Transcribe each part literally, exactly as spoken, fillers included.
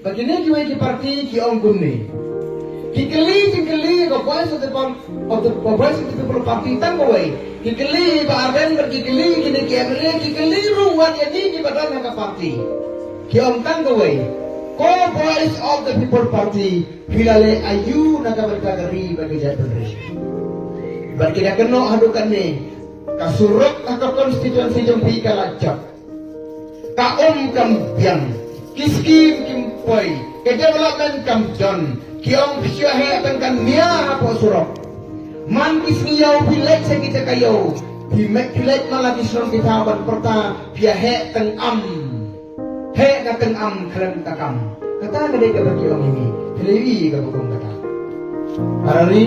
Ba kine kiwei ki party ki ong kumne. Ki kylli, ki kylli ka Voice of the Pol-, of the, Voice of the People Party tang kawei. Ki kylli Bah Ardent bad ki kylli kine ki M L A, ki kylli ruh wat ïa kine kiba don ha ka party. Ki ong tang kawei. Ko Voice of the People Party, phi la leh aïu na ka bynta ka ri bad ka jaitbynriew. Bad ki da kynnoh haduh katne, ka surok ha ka constituency jong phi ka la jot. Ka um kam biang, ki skim kim poi, ka development kam don, ki ong phi shu heh tang ka nia hapoh surok. Man ki sngi ïew phi leit sha ki jaka ïew, phi met phi leit man la ki shnong ki thaw ban pyrta, phi ïa heh tang am. Heh ka tang am khlem ka kam. Kata ka dei kaba ki ong ïa ngi, phi la ïohi kaba kum kata. Para ri,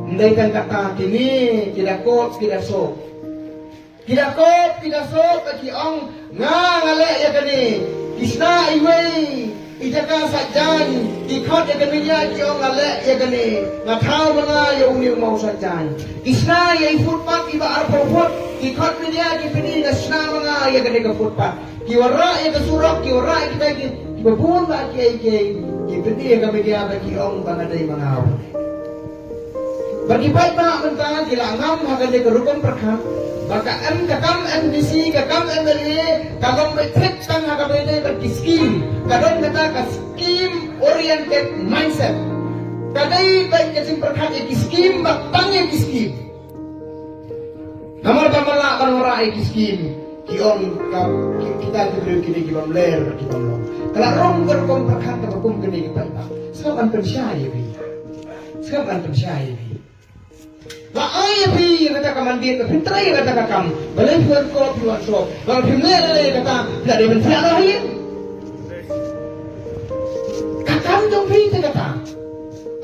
ym dei tang kata, kine ki da kop ki da sop. Ki da kop, ki da sop, ba ki ong, nga nga leh ïa kane. Ki shna iwei i jaka sait jaiñ, ki khot ïa ka media, ki ong nga leh ïa kane. Nga thaw ma nga ïa une u maw sait jaiñ. Ki shna ïa i footpath iba arphew foot, ki khot media, ki pyni nga shna ma nga ïa kane ka footpath. Ki wanrah ïa ka surok, ki wanrah ïa kita ki, kiba bun ba kiei kiei. Ki pyni ïa ka media ba ki ong ba nga dei ma nga. Ba ki paidbah mynta ki la ngam ha kane ka rukom pyrkhat ba ka M, ka kam M D C, ka kam M L A ka long beit thik tang ha kaba ïadei bad ki skim. Ka don kata ka scheme oriented mindset. Ka dei beit ka jingpyrkhat ïa ki skim bad tang ïa ki skim. Namar ba ma lah ban wanrah ïa ki skim, ki ong ka, ki, kita ki briew kine ki bym ler, ki bym long. Ka la rung ka rukom pyrkhat kaba kum kane ki paidbah. Sngap ban pynshai ïa phi. Sngap ban pynshai ïa phi. La ai ïa phi ïa kata ka mandate, phin trei ïa kata ka kam. Balei phi wan court, phi wan shop? Lada phim leh leh ïa kata, phi la dei ban thiah noh hi. Ka kam jong phi te kata.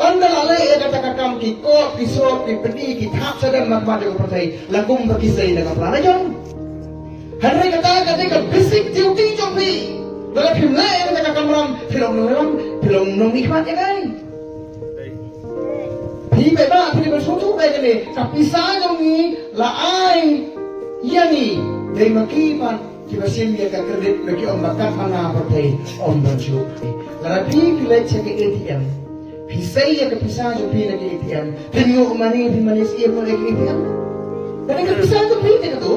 Ynda la leh ïa kata ka kam, ki court, ki shop, ki pyni, ki thap shadem markhmat jong ka pyrthei, la kum ba ki sei na ka pla na jong. Hynrei kata ka dei ka basic duty jong phi. Lada phim leh ïa kata ka kamram, phi long nongïalam, phi long nongmihkhmat ïa kaei? Phi paidbah, phi dei ban sngewthuh ba kane ka pisa jong ngi la ai ïa ngi, dei ma ki pat kiba shim ïa ka credit, ba ki ong ba kat ma nga pyrthei ym don shuh. Lada phi, phi leit sha ka A T M, phi sei ïa ka pisa jong phi na ka A T M, phin nguh mane, phin mane siem noh ïa ka A T M? Kane ka pisa jong phi te kato.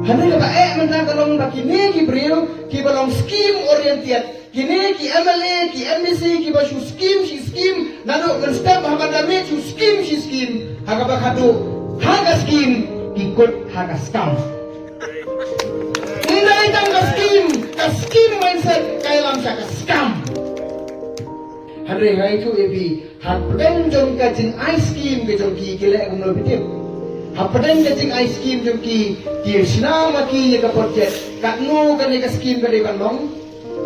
Hynrei kaba eh mynta ka long ba kine ki briew kiba long scheme oriented, kine ki M L A, ki M D C kiba shu skim shi skim, naduh mynstep haba da miet shu skim shi skim, ha kaba khadduh ha ka skim ki kut ha ka scam. Ym dei tang ka skim, ka skim mindset ka ïalam sha ka scam. Hynrei nga ïathuh ïa phi, hapdeng jong ka jingai skim ka jong ki, ki leh kumno phi tip? Hapdeng ka jingai skim jong ki, ki shna ma ki ïa ka budget, katno kane ka skim ka dei ban long?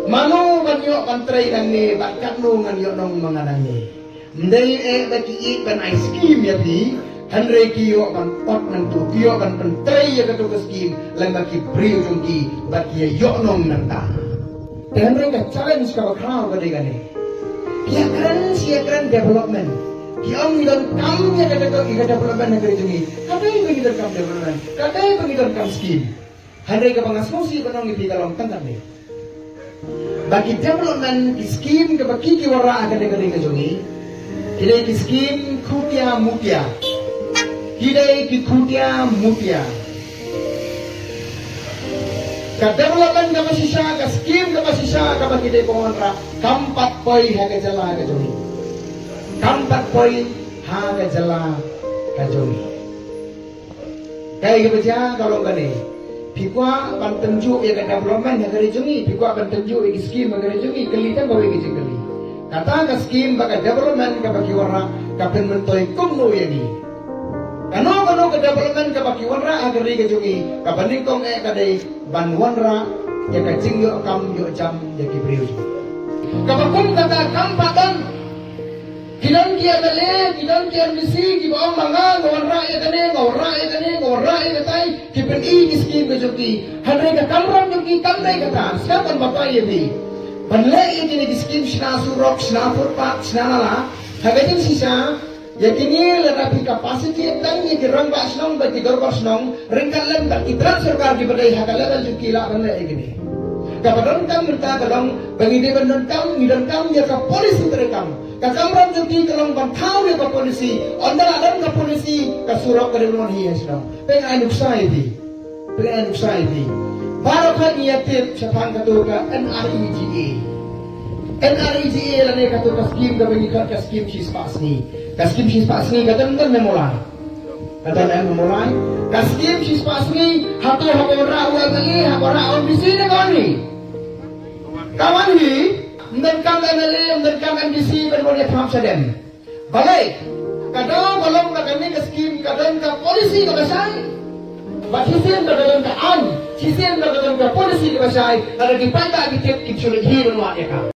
Mano ban ïoh ban trei nangne bad katno ngan ïoh nong ma nga nangne? Ym dei eh ba ki ïeit ban ai skim ïa phi, hynrei ki ïoh ban ot nangtu, ki ïoh ban pyntrei ïa kato ka skim lyngba ki briew jong ki bad ki ïa ïoh nong nangta. Te hynrei ka challenge kaba khraw ka dei kane. Ki ïa kren, ki ïa kren development. Ki ong ngi donkam ïa ka, ïa ka development ha ka ri jong ngi. Ka dei ba ngi donkam development, ka dei ba ngi donkam skim. Hynrei kaba nga sngewsih ban ong ïa phi ka long tang kane. Ba ki development, ki skim kaba ki, ki wanrah ha kane ka ri ka jong ngi, ki dei ki skim khutia mutia. Ki dei ki khutia mutia. Ka development kaba shisha, ka skim kaba shisha kaba ki dei ban wanrah, kam pat poi ha ka jylla ka jong ngi. Kam pat poi ha ka jylla ka jong ngi. Kaei kaba jia ka long kane. Phi kwah ban tynjuh ïa ka development ha ka ri jong ngi, phi kwah ban tynjuh ïa ki skim ha ka ri jong ngi, kylli tang kawei ka jingkylli. Kata ka skim bad ka development kaba ki wanrah, ka pynmyntoi kumno ïa ngi? Kano kano ka development kaba ki wanrah ha ka ri ka jong ngi, kaba nyngkong eh ka dei ban wanrah ïa ka jingïoh kam ïoh jam ïa ki briew jong ngi. Kaba kum kata kam pat don. Ki don ki M L A, ki don ki M D C kiba ong ma nga, nga wanrah ïa kane, nga wanrah ïa kane, nga wanrah ïa katai, ki pyni ki skim ka jong ki. Hynrei ka kamram jong ki kam dei kata, sngap ban batai ïa phi. Ban leh ïa kine ki skim shna surok, shna footpath, shna nala, ha ka jingshisha, ïa kine lada phi capacity tang ïa ki rangbah shnong bad ki dorbar shnong, ryngkat lem bad ki tnat sorkar kiba dei ha ka level jong ki lah ban leh ïa kine. Kaba donkam mynta ka long ba ngi dei ban donkam, ngi donkam ïa ka policy treikam. Ka kamram jong ki ka long ban thaw ïa ka policy. Ynda la don ka policy, ka surok ka dei ban wan hi ha shnong. Pynai nuksa ïa phi. Pynai nuksa ïa phi. Baroh khoit ngi ïa tip shaphang kato ka N R E G A. N R E G A lane kato ka skim kaba ngi khot ka skim shispah sngi. Ka skim shispah sngi ka don don ne mawlai. Ka don ne mawlai. Ka skim shispah sngi, hato haba rah u M L A, haba rah u M D C ne ka wan hi. Ka wan hi, ym donkam M L A, ym donkam M D C ban wan ïa pham shadem. Balei? Ka daw ba long ba kane ka skim ka don ka policy kaba shai. Ba shisien ba ka don ka aiñ, shisien ba ka don ka policy kaba shai, lada ki paidbah ki tip, kim shym leit hi ban wad ïa ka.